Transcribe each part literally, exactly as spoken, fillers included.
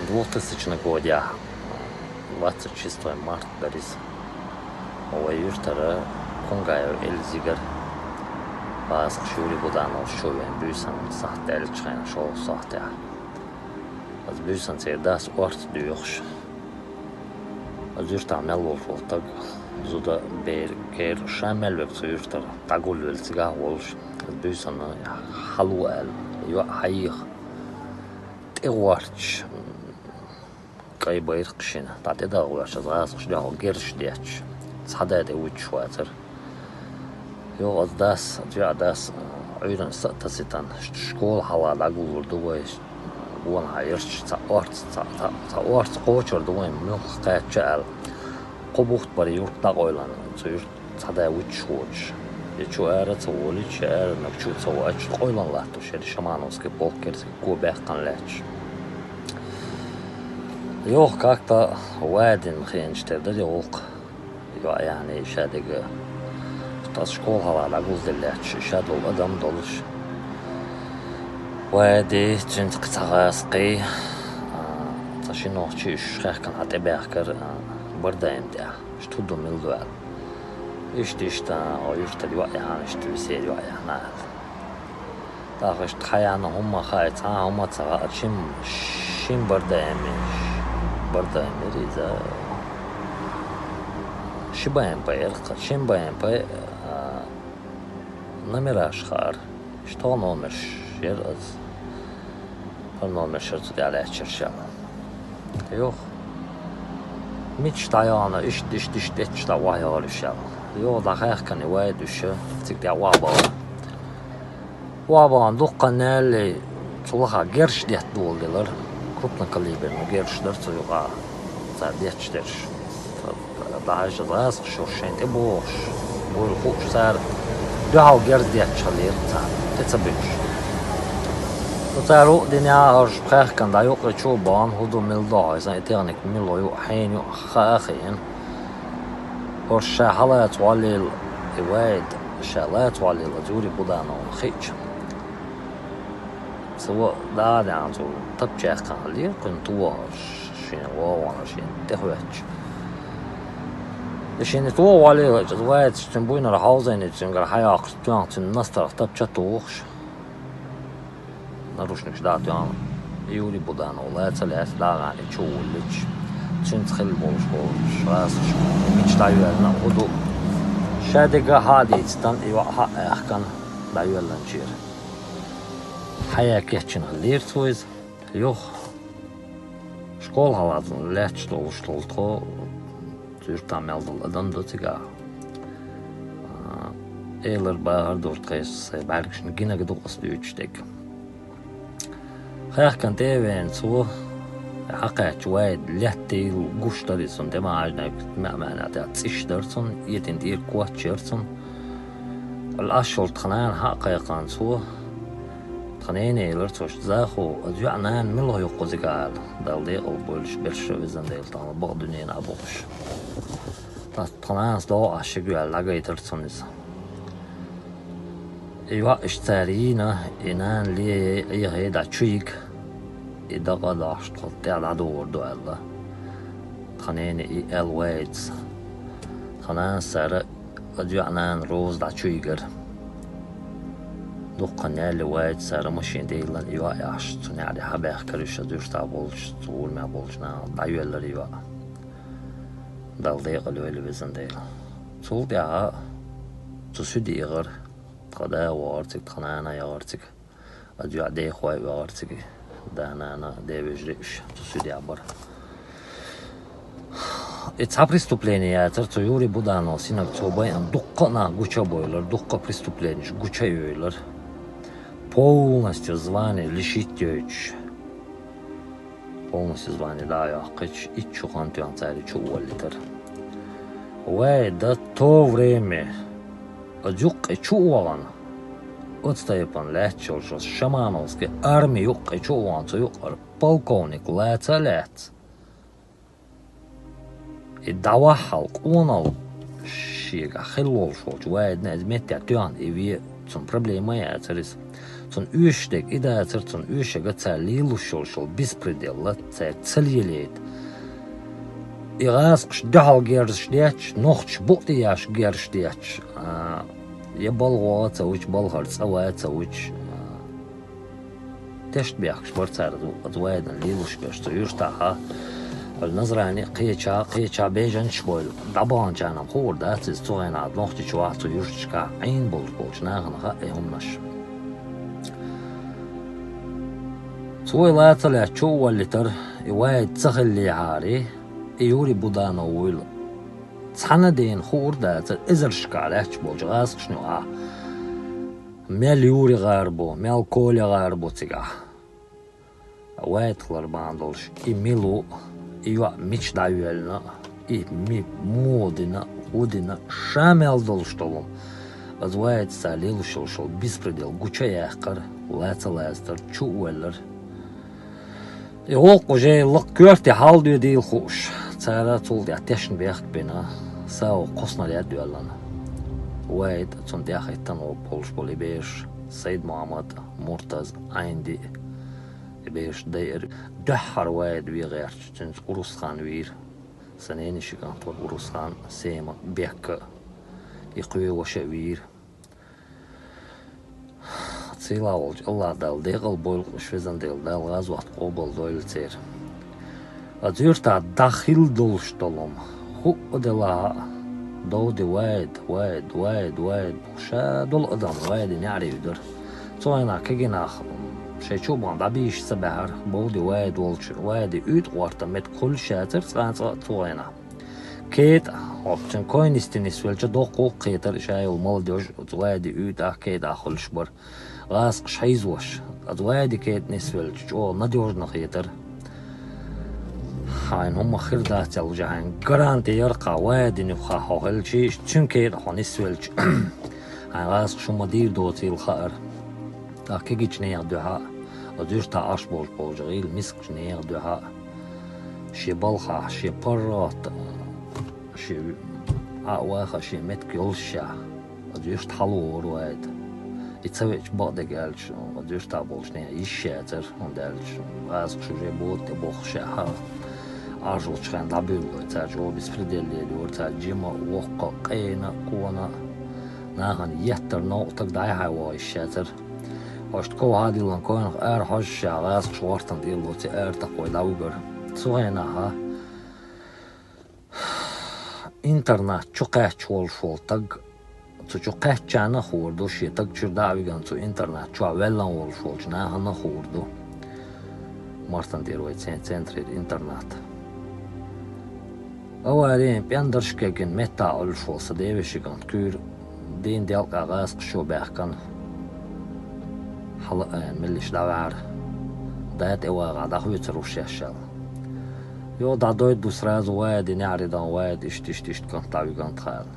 Двухтысячный годехь, двадцать шестой март дара иза. Вай юьртара Кунгаев Эльзигара, гӀазкхаша Юрий Будановс чу веана буьйсанна сахьт даьллачу хенахь, шолгӀа сахьтехь. Аса буьйсанна церан дас орца доьхуш, аса юьртахь мел волуш волу стаг, зуда, бер, кер, ша мел верг цу юьртара дӀагулвелла цигахь а волуш, аса буьйсанна хьало аьлла, йоӀ хьаеха, тӀе гӀорташ, кӀай байракх шина, дӀа тӀе дагӀа гӀоьрташ, аса гӀазкхаша дуьхьал герзаш детташ, цхьа да тӀе вуьтуш вацара. Йо, аса дас, аса йоӀ дас, Ӏуьйранна са а тасийтина, школа хьалха дӀагуллур ду вай, гонахьа ерш цхьа орца, цхьа, цхьа, цхьа орца кхочур ду вайн муьлхха кхаьчча аьлла. Кхо бухт бара юрт дӀакъойлана, цу юрт цхьа да вуьтуш воцуш. Я чу ара ца волуьйтуш, я ара нагахь чу ца воуьйтуш, къойлан латтош яра Шамановский полк керсиг го баьккхина лаьтташ. Йох, как-то вадина хенаш тера дара и гӀуллакх. ЙоӀ яхьний ша дерг, аса школа хьалха дӀагулделла лаьтташ, ша долу адам долуш. Вади, цуьнца кхин цхьа гӀазкхий, а, цхьа ши нохчи уьш хаьхкина хьан тӀе баьхкара, а, Бардаим тӀехь, иштта хӀун ду, мила ду аьлла. Иштта, иштта, о, юьртара йоӀ яхьна, иштта весера йоӀ яхьна аьлла. ТӀаккха иштта хьаяхьна хӀумма хаьа, цхьа а хӀумма ца хаьа, шин, шин Бардаим, Бардаим яра иза. Ши Б М П яра, шин Б М П, а, номераш хаьара. ШолгӀа номерш яра аса. ХӀара номерш яра цу тӀехь лаьтташ ерш. Йох. Мичахь дӀайогӀу, иштта, иштта, иштта, иштта дӀа охьайогӀура уьш аьлла. Йох, дӀахаьхкина и Вади уьш, цига тӀехь охьабахара. Охьабахана дуккха а наьллий, цу лахахь герзаш детта доладелира. Крупнокалиберный герзаш дара цу юкъахь цара детташ дерш. ДӀахьаьжча, гӀазкхаша шайна тӀе бохуш, буйла хууш, цара дуьхьал герз детташ хилира царна, тӀе ца буьтуш. Ткъа цара юкъа динехь, хӀорш хаьхкина дӀа юккъе чу а бахана, хӀун ду, мила ду хьо, и сан и техника мила ю, хьенан ю, хаа а хиъна. ХӀорш ша хьалаца гӀоллийла, и Вади ша лаца гӀоллийла, аса Юрий Будановна хиъча. Цо дӀа а даьхьна, цо тапча яьккхина хилира, кхуьнан тӀе вахана, шена вогӀу, шена тӀехӀоьттича. И шена тӀе вогӀу валийла, иза Вадис цуьнан буйнара хьовзийна, цуьнгара хьайоккхуш, тоьхна цуьнан настарх тапча а тухуш. Наручникаш дӀа а тоьхна, Юрий Будановна лаца а лаьцна, дӀа а гӀаьнна, и чу а вуллуьйтуш, цуьнца хилла болуш болчу гӀазкхаша мича дӀайоьллина, хӀун ду. Ша дерг хьа а дийцина, и йоӀ хьа а аьхкина, дӀайоьллинчера. Хьаяьккхина хилира цо иза. Юха школа хьалха лаьтташ долуш долу тхо, цу юьртахь мел долу адам ду цигахь. А, элар бахар дора тхайса, сайн бӀаьргашна гинарг ду аса дуьйцуш дерг. Хаьхкина тӀе а веана цо, хьакхаьчча, Вади лаьттийла гуш дара иза, цунна тӀе ма хьажнарг, маьӀ-маьӀна тӀехь цӀиш дара цунна, этина тӀера коч яра цунна. Ткъа Ӏаш йолу тхан нана хьа а кхайкхина цо, тхан нене элира цо: «Захо, аса йоӀ-нана мила хьо ю кхузахь?» — аьлла. Далла декъала бойла уьш, берш а, везан Дела, тахана бакъ дуьненахь бу уьш. Тхан нанас догӀу Ӏаш шига ваьлла, дӀагайтира цунна иза. И йоӀ иштта цара йийна, и нана леяй, Ӏехий дӀа чу йига, и дакъа а дохьуш тхо тӀехь дӀадогӀур ду аьлла. Тхан нене и аьлла Вадис. Тхан нанас цара аса йоӀ-нана Роза дӀа чу йигира. Дуккха а наьлла Вадис цара машина тӀе йиллина, и йоӀ Ӏаш, цу неӀаре хьабаьхкира уьш, аса юьртахь болчу, цу урамехь болчу нахана дӀайоьллира и йоӀ. Далла декъала йойла, везан Дела. Цул тӀаьхьа цу суьде яхара, тхан да а вахара цига, тхан нана а яхара цига. Аса йоӀ дехой а вахара цига. Да, нана, ден вежарий уьш цу суьдехь бара. И цхьа преступление яцара цу Юрий Будановс йинарг, цо байина дуккха а нах гуча а бовлура, дуккха а преступленеш гуча а йовлура. Полностью звание лишить йойтуш. Полностью звание дӀа а йоккхуьйтуш, итт шо хан тоьхна цара и чу а воллийтира. Вай, до то время аса юккъе чу а вахана, оцу тайпана лаьтташ йолчу Шамановский арми юккъе чу а вахана, цу юккъара полковник лаца а лаьцна. И дӀаваххьал къоналла шегахь хилла волуш волчу Вадина иза меттехь тоьхна и ве, цунна проблема а яцара иза. Цунна оьшуш дерг и дацар, цунна оьшург цара лелош йолуш йолу беспредел цаьрга ца лелайта. И гӀазкхаш дуьхьал герзаш детташ, нохчаш букъ тӀе еш герзаш детташ, а, я балха вогӀа ца вуьтуш, балхара цӀа ван ца вуьтуш, а, тешнабехкаш бара цара, оцу Ваидана лелош берш цу юьртахь. Назрани а кхеча, кхеча бежанчаш бойла. ДӀабаханчарна хуур дац иза, цу хенахь Нохчийчохь цу юьрташкахь Ӏийна болуш болчу нахана хаьа и хӀуманаш. Цо и лаца лаьцна чу а воллийтара, и Ваид ца хиллехьара, и Юрий Буданов вуйла. Цхьана а дена хуур дацара эзаршкахь лаьтташ болчу гӀазкхашна юкъахь. Мел Юрий гӀар бу, мел Коля гӀар бу цигахь. Ваид хилар бахьана долуш, и мила ву, и йоӀ мича дӀайоьллина, и ми муха дина, хӀун дина, ша мел долуш долу. Аса Ваида цара лелош йолуш йолу беспредел гуча а яьккхира, лаца а лацара, чу а воьллира. И гӀуллакх уже лакха коьрте хьалдоьдийла хууш, цара цул тӀаьхьа тешнабехк бина, сов кхоснарш а доьллина. Ваид, цунна тӀаьхьа хӀиттина волуш болу и бераш, Сайд-Мохьмад, Муртаз, Ӏайнди, и бераш дайира. Дуьххьара Ваид вен гӀерташ, цуьнца Урусхан вийра. Сан ненан ши кӀант вара Урусхан, Сема, Бекка, и кхоьвуш а вийра. Сийлахь волчу АллахӀ Далла декъал бойла уьш, везан Дела, Дала гӀазот къобал дойла церан. Аса юьртахь дӀахилла долуш долу хӀума, хӀуъа делахь а, Довди Ваид, Ваид, Ваид, Ваид бохуш, ша долу адам Ваидан неӀаре вуьдура. Цу хенахь кегий нах шайн чу а бахана дӀабийшаш ца баьхьара, Довди Ваид волчу, Ваидан уьйтӀа гӀортан меттиг хуьлуш яцара цкъа а цкъа а цу хенахь. КетӀа, хӀокху цуьнан койнисте нисвелча доккха гӀуллакх кхетара, ша йолу молодёжь оцу Ваидан уьйтӀахь, кетӀахь хуьлуш бара. ГӀазкхаш хьийзош, аса Ваидан кетӀа нисвелча чӀогӀа надёжно хетара. Хьайна хӀумма хир дац аьлла, уже хьайна гаранти яра-кх, Ваидан юххехь хьо хилча, цуьнан кетӀа хьо нисвелча, хьайна гӀазкхаша хӀумма дийр доцийла хаьара. ТӀаккха кегийчу нехан дуьхьа а, оцу юьртахь Ӏаш болуш болчу гӀийла мискачу нехан дуьхьа а, шен балхахь, шен паргӀат, шен Ӏа а ваха а шен меттиг йолушшехь, оцу юьрта хьалавора Ваид. И ца веача бакъдерг аьлча, оцу юьртахь болчу нехан йиш яцара, хӀунда аьлча гӀазкхаша уже бода тӀе бохушехь, Ӏаш волчу хенахь дӀабуьйлалой, цара чӀогӀа беспредел лелайора, цара жима а, воккха а, къена а, къона а, нахана еттара новкъа стаг дӀай-хьай ваха йиш яцара. Иштта ков хьадиллина койнах ара хьожушехь, гӀазкхаша гӀортан тӀера лоций ара такхой дӀавуьгура. Цу хенахь интернат чу кхаьчча волуш волу стаг, цу чу кхаьччарна а хуур ду, шен стаг чуьра дӀа а вигина, цу интернат чохь ваьллина волуш волчу нахана а хуур ду. Мартан тӀера вай цен-, центрера интернат. Аварин пӀендарш кегина меттахь Ӏуьллуш волу сан девешин кӀант куьйра дийнан делкъехь гӀазкхаша чу баьхкина. Хьала а айна меллаша дӀаваьхьара. Да тӀе вагӀахь дӀахоьцур ву шаьш аьлла. Йо, дӀадойту ду сразу Ваидан неӀаре дан, Ваид, иштта, иштта, иштта кӀант дӀавигина тхан аьлла.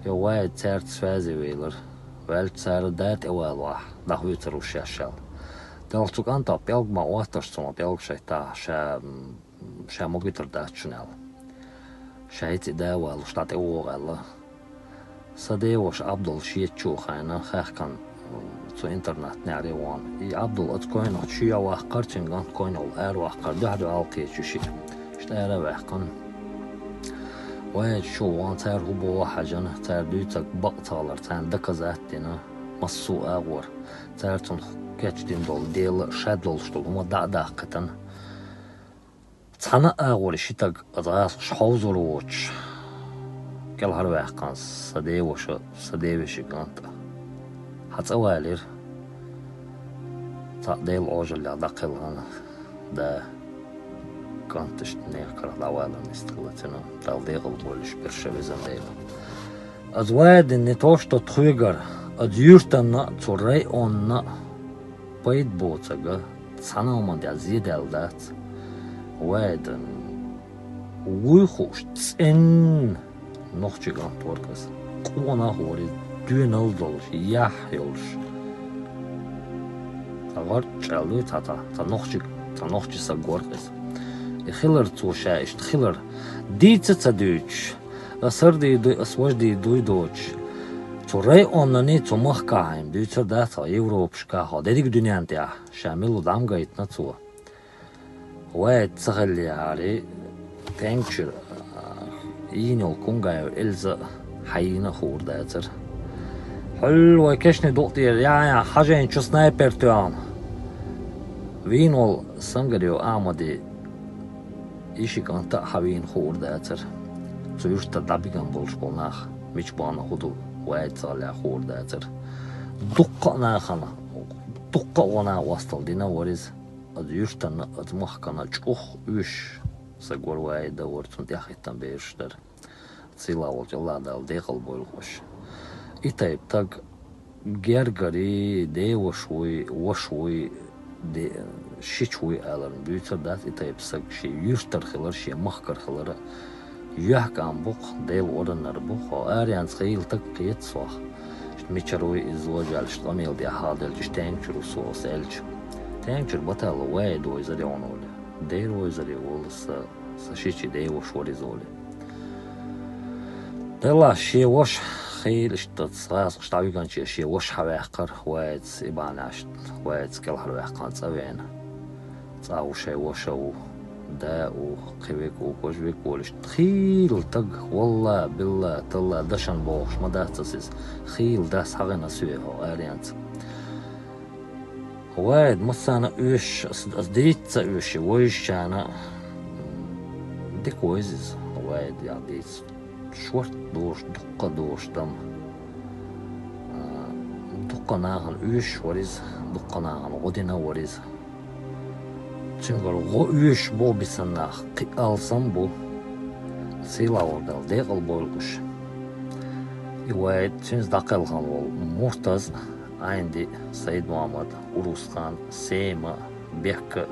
Йо, Ваид цаьрца связе ваьллера. Ваьлча цара да тӀе валахь, дӀахоьцур ву шаьш аьлла. Делахь цу кӀанта пӀелг ма отташ цунах, пӀелг шайтта, ша, м, ша могуьйтур дац шуна аьлла. Ша хӀинца а да а валуш дӀа тӀе вогӀу аьлла. Сан деваша Ӏабдул шеца чу а хайна, хаьхкина, м, цу интернатан неӀаре вахана. И Ӏабдул оцу койнах чу а ваккхара, цуьнан кӀант койнах ара ваккхара, дуьхьа-дуьхьал кхечу шиъ. Иштта ара а ваьккхина. Ваид чу а вахана, цара хӀун боху а хьаьжна, цара дуьйцург бакъ ца хилар, царна доказать а дина, массо а агӀор. Цара цунах кечдина долу дела, шаьш долуш долу хӀума дӀа а даккхийтина. Цхьана а агӀор ши стаг, аса гӀазкхаша хьовзор воцуш, кӀелхьарваьккхина сан деваша, сан девешин кӀант а. Хьан цӀа валийра? Цхьаъ Делан Ӏожаллех дӀакхелхина, да, кӀант иштта нехан карах дӀаваларна иштта хилла цуьнан, Далла декъал бойла уьш берш, везан Дела. Аса Ваидана не то что тхоьгара, аса юьртана а, цу районна а пайда боцург цхьана а хӀуманна тӀехь зедаьлла дац. Ваид вуй хууш цӀена нохчийн кӀант вара-кх иза. Къонах вара иза, доьналла долуш, яхь йолуш. Цхьа гӀорчӀ аьлла дуй цхьа, цхьа, цхьа нохчи, цхьа нохчи саг вара-кх иза. И хилар цо ша иштта хилар дийца а ца дуьйцуш, ас хӀара дийр дуй, ас важа дийр дуй доцуш, Цу районани цу махкахьа дуьйцур дац хьо Европашкахьа, дерриг дуьнен тӀехь ша мила дӀа ма гайтина цо. Ваид ца хиллехьара, тӀенг чуьра йийна йолу Кунгаева Эльза хьайна а хуур дацара. Хьуьлла вай кешнийн дукъ тӀера яхьа-яхьа хьажийна чу снайпер тоьхна вийна волу Сангариев Ахьмади йиши кӀанта а хьавийна хуур дацара. Цу юьртара дӀабигина болуш болу нах мича бахана, хӀун ду Ваид ца хиллехь хуур дацара. Дуккха а нахана, дуккха а гӀо-накъосталла дина вара иза. Оцу юьртана, оцу махкана чӀогӀа оьшуш саг вара Ваид, вара цунна тӀаьхьахӀиттина бераш дара. Сийлахь волчу АллахӀ Дала декъалбойла уьш. И тайпа стаг гергарий, деваша вуй, ваша вуй, де-, шича вуй аларна дуьйцур дац, и тайпа стаг шен юьртара хилар, шен махкара хилар а. ЮьхькӀам бу-кх, Делан урамнар бу-кх, хьо аренца хийла стаг кхета сох. Иштта мичара вуй иза вожа аьлла, иштта къамел тӀехь хьалделча, иштта тӀенг чуьра ву со аса аьлча. ТӀенг чуьра баталла Ваид вевзара йогӀуна волу. Дера вевзара волу сан, сан шича деваша вара иза волу. Делахь шен ваша хийла иштта гӀазкхаша дӀавигначе шен ваша хьаваьккхира Ваида, и бахьанехь Ваида кӀелхьара ваьккхина цӀа веана. ЦӀа ву шайн ваша а ву, да а ву, кхин верг а ву, важа верг а волуш. Хийла стаг, валла, билла, талла, дашна бохуш ма дац аса иза. Хийла дас хьахийна соьга хьо аренца. Ваид массарна а оьшуш, ас, ас дийца ца оьшуш, вайшинна дика вайза иза, Ваид ял дийца. Шорта долуш, дуккха а долуш там. А, дуккха нахана оьшуш вара иза, дуккха нахана гӀо дина вара иза. Цуьнгара гӀо оьшуш боху бисина нах кхин алсам бу. Сийлахь волу Дала декъалбойла уьш. И Ваид, цуьнца дӀакхелхина волу Муртаз, Ӏайнди, Сайд-Мохьмад, Урусхан, Сема, Бекка.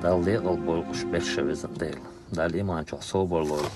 Дала декъалбойла уьш берш а везан Дела. Дала иман чохь собар лойла.